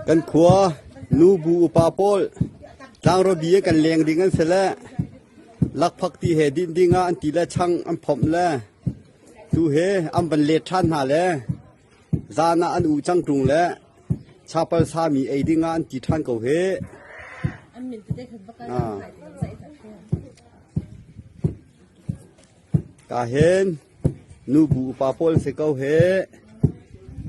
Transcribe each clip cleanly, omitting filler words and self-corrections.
Kan khua nubu upa pawl tlangrawbi ah kan leng ding an si le lakphak ti he din ding ah an ti le chang an phomh le tu he an van let ṭhan hna le zan ah an u cang ṭung le chapal sami ei ding ah an ti ṭhan ko he. Ah. Ka hen nubu upa pawl si ko he.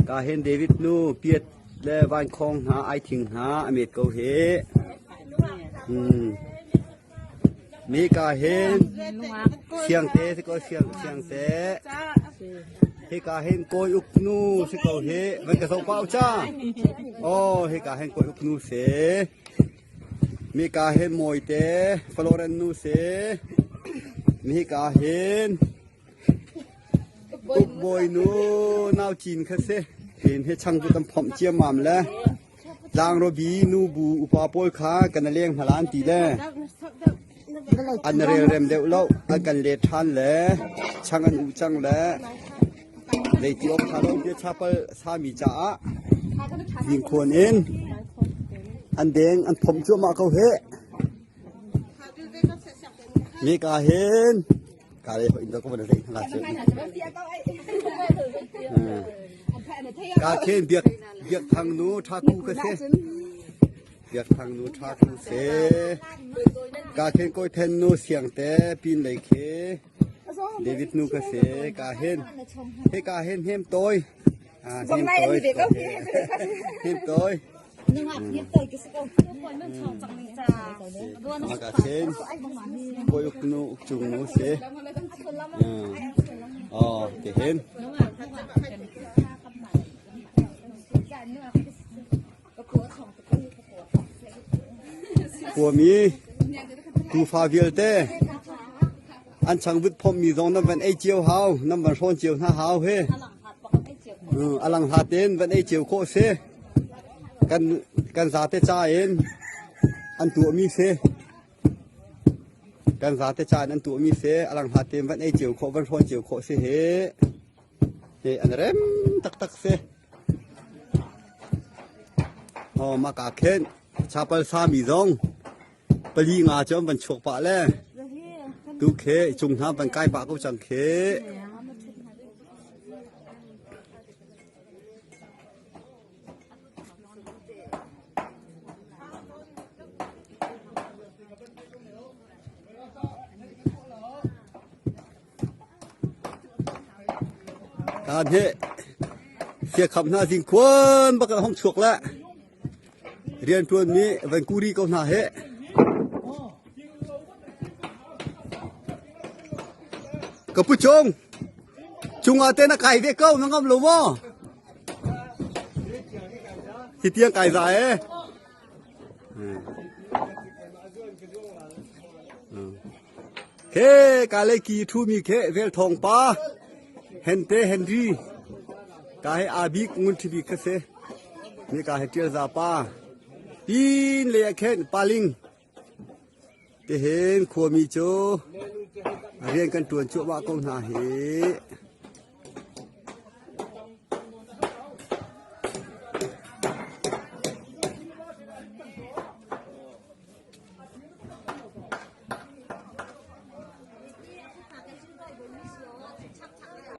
Ka hen David nu piat le vankhawng hna aithing hna a met ko he. Hmm. Mi ka hen siangte si ko siang siangte. Hi ka hen kawi uk nu si ko he. Van ka zoh pau cha. Oh, hi ka hen kawi uk nu si. Mika hin Mawite Floren nu si. Mika hin Ukbawi nu nau cin kha si. Hin hi changvut an phomh ciammam le tlangrawbi nubu upa pawl kha kan leng hna lan ti le an relrem deuh lo an kan let ṭhan le chang an u cang le zeiti awk ṭha lo bia chapal sami caah zingkhuan in an deng an phomh cuahmah ko hih. Nika hin ka le in ko van zei hna cu. Ka khen biak biak thang nu tha ku ka se. Biak thang nu tha ku se. Ka khen koi then nu siang te pin lei khe. David nu ka se ka hen. He ka hen hem toi. Ah, hem toi. Hem toi. Ka khen koi uk nu uk chung nu se. Oh, te hen. Khuami tuufa vialte an changvut phomhmi zong nan van ei cio hau, nan van hrawn cio hna hau he. A lang hlat in van ei cio khawh si. Kan kan zate ca in an tuahmi si. Kan zate ca in an tuahmi si. A lang hlat in van ei cio khawh, van hrawn cio khawh si he. Hi an rem taktak si. Aw mah ka khen chapal sami zong pali nga cu an van chuak pah le tu khe cung hna van kai pah ko cang khi. Kaan hi siakham hna zingkhuan bak an hong chuak le rianṭuan mi van kuri ko hna he. Ka pu cung, cungah te na kai ve ko, na ngam lo maw? Hi tiang kai za e. He ka le ki ṭhumi khe vel thawng pa Hente Henry ka he abik ngun ṭhi bik kha si ni ka he ṭial za pa pin le ah khen paling te hen khuami cu rian kan ṭuan cuahmah ko hna hi.